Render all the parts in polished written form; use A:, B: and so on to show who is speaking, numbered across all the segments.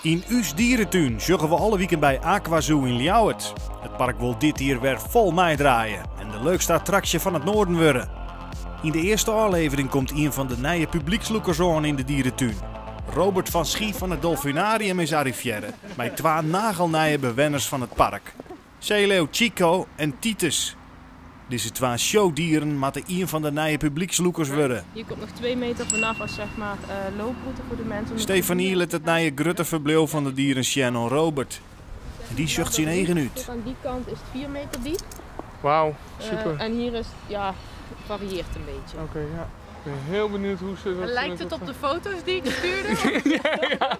A: Yn ús dieretún sjogge we alle wiken by AquaZoo yn Ljouwert. It park wol dit jier wer fol meidraaie en de leukste attraksje fan it Noarden wurde. Yn de earste ôflevering komt ien fan de nije publykslûkers oan yn de dieretún. Robert van Schie fan it Dolfinarium is arrivearre mei twa nagelnije bewenners fan it park, seeleeuw Chico en Titus. Dizze twa showdieren moatte ien fan de nije publykslûkers wurde.
B: Hier komt nog 2 meter vanaf als zeg maar looproute voor de mensen.
A: Stefanie lit it nije grutte ferbliuw fan de dieren sjen oan Robert. En dy sjocht syn eagen út.
B: Aan die kant is het 4 meter diep.
C: Wauw, super.
B: En hier is, ja, varieert een beetje.
C: Oké, ja. Ik ben heel benieuwd hoe ze dat...
B: Lijkt het op de foto's die ik stuurde?
C: ja,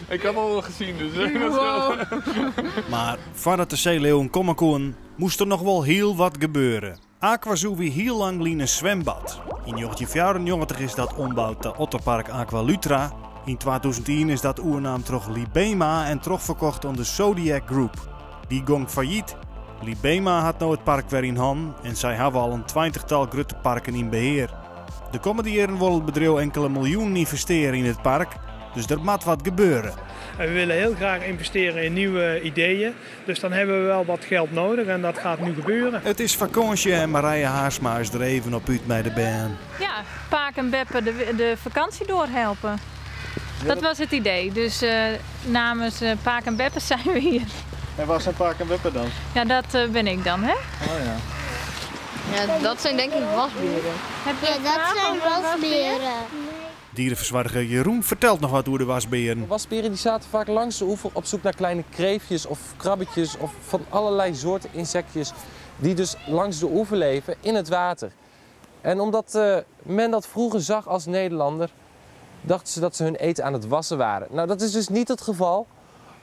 C: ik had al wel gezien, dus...
B: Wow.
A: Mar foardat de seeleeuwen komme koenen, moast der noch wol hiel wat gebeure. AquaZoo wie hiel lang lyn in swembad. Yn 1994 is dat omboud ta otterpark Aqualutra. Yn 2001 is dat oernaam troch Libema en trochferkocht oan de Zodiac Group. Dy gong fallyt. Libema hat no it park wer yn hannen en sy hawwe al in tweintichtal grutte parken yn behear. De kommende jierren wol it bedriuw inkele miljoenen ynvestearje yn it park, dus der moat wat gebeure.
D: En we willen heel graag investeren in nieuwe ideeën. Dus dan hebben we wel wat geld nodig en dat gaat nu gebeuren.
A: It is fakânsje en Marije Haarsma is der even op út mei de bern.
E: Ja, pake en beppe de vakantie doorhelpen. Dat was het idee. Dus namens pake en beppe zijn we hier.
F: En waar zijn pake en beppe dan?
E: Ja, dat ben ik dan, hè?
F: Oh ja.
G: Ja, dat zijn denk ik wasberen.
E: Heb je
H: Ja,
E: een
H: dat
E: vraag
H: zijn
E: over de
H: wasberen.
A: Dierenfersoarger Jeroen fertelt noch wat oer de wasbearen.
I: Wasberen die zaten vaak langs de oever op zoek naar kleine kreeftjes of krabbetjes of van allerlei soorten insectjes die dus langs de oever leven in het water. En omdat men dat vroeger zag als Nederlander, dachten ze dat ze hun eten aan het wassen waren. Nou, dat is dus niet het geval.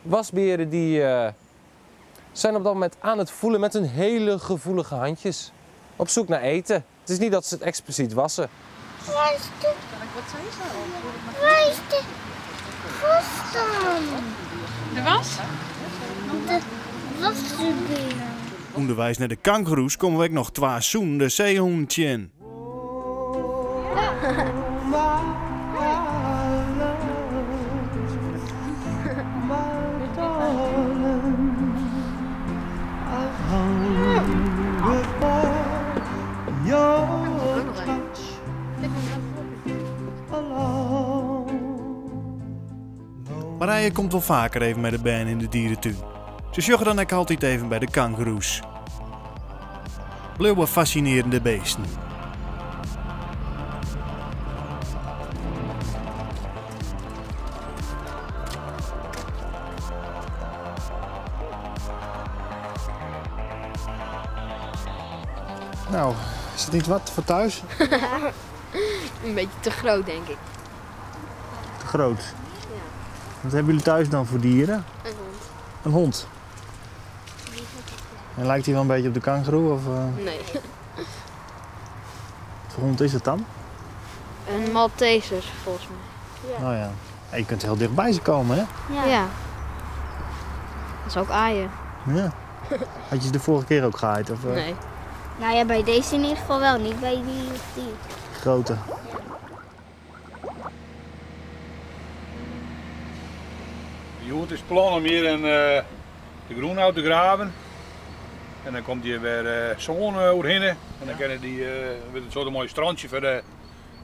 I: Wasberen die zijn op dat moment aan het voelen met hun hele gevoelige handjes. Op zoek naar eten. Het is niet dat ze het expliciet wassen.
H: Waar is de... Waar is de was dan?
E: De was?
H: De wasbeer.
A: Underweis nei de kangoeroes komme we ek noch twa zoenende seehûnen tsjin. Marije komt wol faker even mei de bern yn de dieretún. Se sjogge dan ek altyd even by de kangoeroes. Bliuwe fascinearjende beesten.
F: Nou, is het niet wat voor thuis?
G: Een beetje te groot, denk ik.
F: Te groot?
G: Ja.
F: Wat hebben jullie thuis dan voor dieren?
G: Een hond.
F: Een hond? En lijkt hij wel een beetje op de kangoeroe? Of?
G: Nee.
F: Wat voor hond is het dan?
G: Een Malteser, volgens mij.
F: Ja. Oh ja. En je kunt heel dichtbij ze komen, hè?
G: Ja. Ja. Dat is ook aaien.
F: Ja. Had je ze de vorige keer ook gehaaid? Of?
G: Nee.
H: Nou ja, bij deze in ieder geval wel, niet bij die of die.
F: Grote.
J: Hjoed is het plan om hier in de grûn ôf te graven. En dan komt hier wer sân oerhinne. En dan kinne die wurdt it soart moai strantsje foar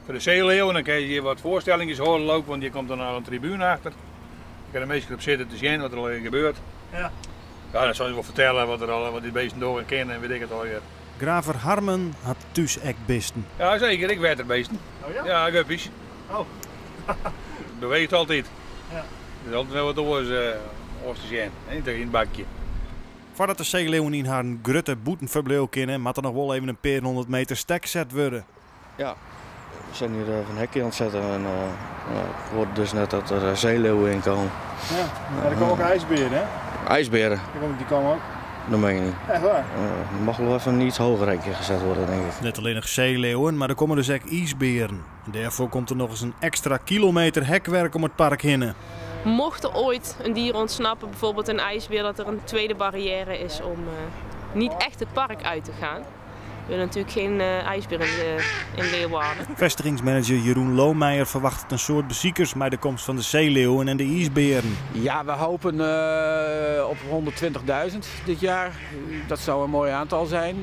J: de seeleeuwen. En dan kinne je hier wat foarstellingen hâlde lopen, want hier komt dan al in tribune achter. Dan kinne de minsken op sitte te sjen wat der allegear gebeurt.
F: Ja.
J: Ja, dan sil je wol fertelle wat die beesten dogge kinne en weet ik it allegear.
A: Graver Harmen hat thús ek bisten.
J: Ja, zeker. Ik wetterbeesten.
F: Oh ja?
J: Ja, guppies.
F: Oh.
J: Het beweegt altijd.
F: Ja.
J: Er is altijd wel wat oors te zien, hè, in het bakje.
A: Foardat de seeleeuwen yn harren grutte bûtenferbliuw kinne, moat der noch wol even in pear hûndert meter stek set wurde.
K: Ja, we zijn hier even een hekje aan het zetten en ja, ik hoorde dus net dat er zeeleeuwen in komen.
F: Ja, maar er komen ook ijsberen, hè?
K: IJsberen?
F: Die komen ook.
K: Dat meen je niet.
F: Echt waar?
K: Er mag wel even een iets hoger hekje gezet worden, denk ik.
A: Net alleen nog zeeleeuwen, maar er komen dus ook ijsberen. En daarvoor komt er nog eens een extra kilometer hekwerk om het park heen.
B: Mocht er ooit een dier ontsnappen, bijvoorbeeld een ijsbeer, dat er een tweede barrière is om niet echt het park uit te gaan. We willen natuurlijk geen ijsbeer in Leeuwarden.
A: Festigingsmanager Jeroen Loomeijer verwacht een soort beziekers bij de komst van de zeeleeuwen en de ijsberen.
L: Ja, we hopen op 120.000 dit jaar. Dat zou een mooi aantal zijn.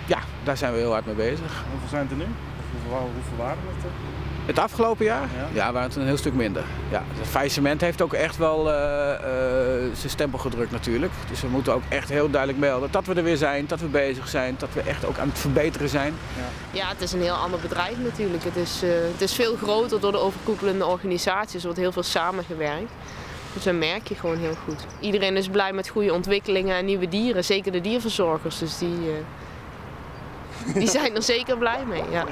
L: Ja, daar zijn we heel hard mee bezig.
F: Hoeveel zijn het er nu? Hoeveel waren het er?
L: Het afgelopen jaar? Ja, ja, waren het een heel stuk minder. Ja, het faillissement heeft ook echt wel zijn stempel gedrukt natuurlijk. Dus we moeten ook echt heel duidelijk melden dat we er weer zijn, dat we bezig zijn, dat we echt ook aan het verbeteren zijn.
B: Ja, ja, het is een heel ander bedrijf natuurlijk. Het is veel groter door de overkoepelende organisaties. Er wordt heel veel samengewerkt. Dus dat merk je gewoon heel goed. Iedereen is blij met goede ontwikkelingen en nieuwe dieren. Zeker de dierverzorgers, dus die zijn er zeker blij mee. Ja.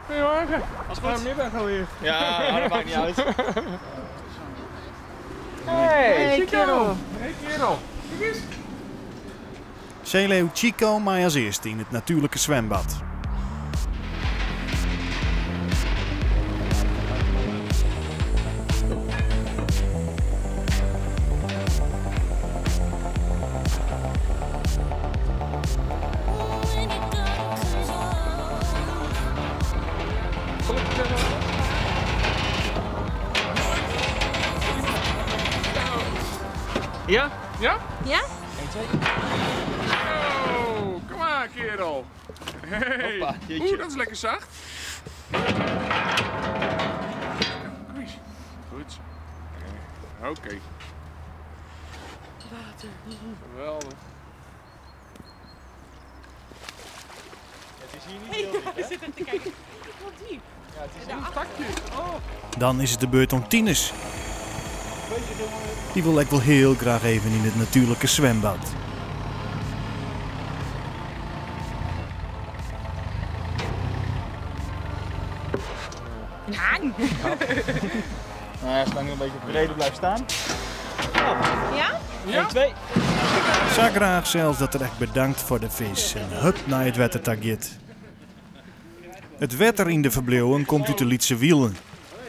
C: Goedemorgen. Goedemiddag alweer.
K: Ja, dat maakt niet uit.
C: Hey, hey kerel. Hey kerel. Kijk eens.
A: Zeeleeuw Chico maar als eerste in het natuurlijke zwembad.
C: Ja? Ja?
E: Ja?
C: 1, 2. Oh, kom maar kerel. Hey. Hoppa, oeh, dat is lekker zacht. Kom eens. Goed. Oké. Okay.
B: Water.
C: Geweldig.
F: Het is hier niet heel diep, hè?
B: Ik zit er te kijken. Wat diep.
F: Ja, het is een takje. Oh.
A: Dan is het de beurt om Tinus. Die wil ik wel heel graag even in het natuurlijke zwembad.
E: Hang!
F: Nou ja, zolang je een beetje breder blijft staan.
E: Ja?
F: 1, 2.
A: Zo graag zelfs dat er echt bedankt voor de vis en hup naar het wettertagjet. Het wetter in de verbleeuwen komt uit de Lietse Wielen.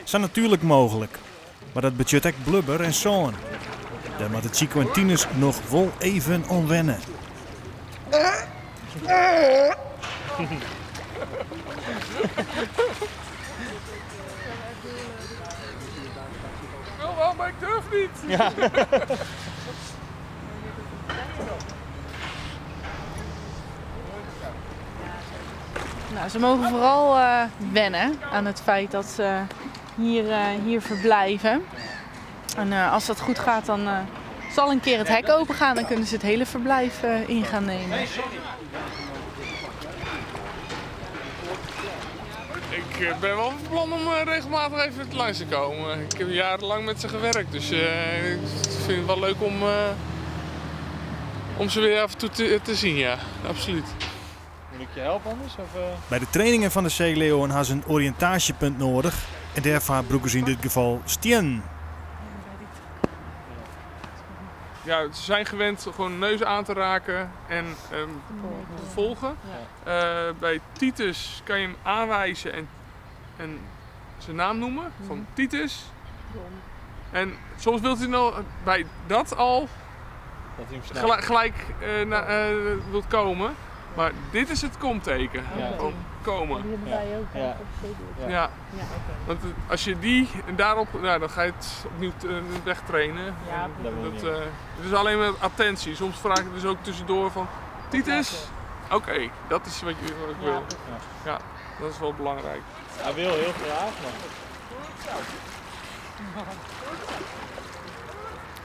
A: Is natuurlijk mogelijk. Maar dat budget ook blubber en zoon. Daar moeten Chico en Tinus nog wel even om wennen.
C: Ik wil wel, maar ik durf niet.
F: Ja.
B: Nou, ze mogen vooral wennen aan het feit dat ze hier verblijven. En als dat goed gaat, dan zal een keer het hek open gaan. Dan kunnen ze het hele verblijf in gaan nemen.
C: Ik ben wel van plan om regelmatig even langs te komen. Ik heb jarenlang met ze gewerkt, dus ik vind het wel leuk om ze weer af en toe te zien, ja. Absoluut.
F: Moet ik je helpen anders? Of,
A: Bij de trainingen van de zeeleeuwen hebben ze een oriëntatiepunt nodig. En daarvoor broeken ze in dit geval stien.
C: Ja, ze zijn gewend gewoon neus aan te raken en te volgen. Ja. Bij Titus kan je hem aanwijzen en zijn naam noemen, van Titus. En soms wilt hij nog bij dat al
F: dat hij hem
C: gelijk wilt komen. Maar dit is het komteken.
F: Ja.
C: Komen.
E: Die hebben wij ook.
F: Ja.
C: Ja. Ja. Want als je die en daarop, nou, dan ga je het opnieuw wegtrainen.
E: Ja,
C: dat, het is alleen maar attentie. Soms vraag ik dus ook tussendoor van Titus, oké, okay, dat is wat ik wil.
E: Ja.
C: Ja, dat is wel belangrijk.
F: Hij wil heel graag, maar...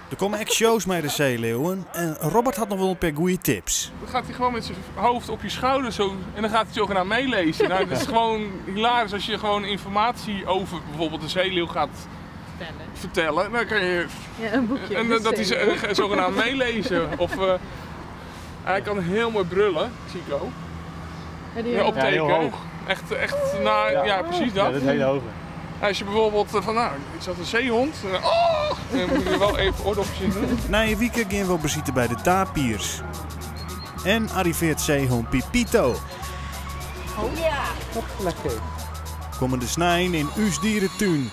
A: Er komen echt shows met de zeeleeuwen en Robert had nog wel een paar goede tips.
C: Dan gaat hij gewoon met zijn hoofd op je schouder zo en dan gaat hij zogenaamd meelezen. Nou, dat is gewoon hilarisch als je gewoon informatie over bijvoorbeeld een zeeleeuw gaat vertellen. Dan kan je
B: ja, een boekje.
C: En dat hij zogenaamd meelezen. Of hij kan heel mooi brullen, Chico.
B: Ja,
C: opteken.
F: Ja, heel hoog.
C: Echt, nou, ja. Ja, precies dat.
F: Ja, dat is hele hoge.
C: Als je bijvoorbeeld van, nou, ik zat een zeehond. Oh! Dan moet je wel even oordopjes in doen.
A: Na een weekend gaan we bezitten bij de tapirs. En arriveert zeehond Pipito.
E: Oh ja!
I: Lekker.
A: Komende snijn in Uus Dierentuin.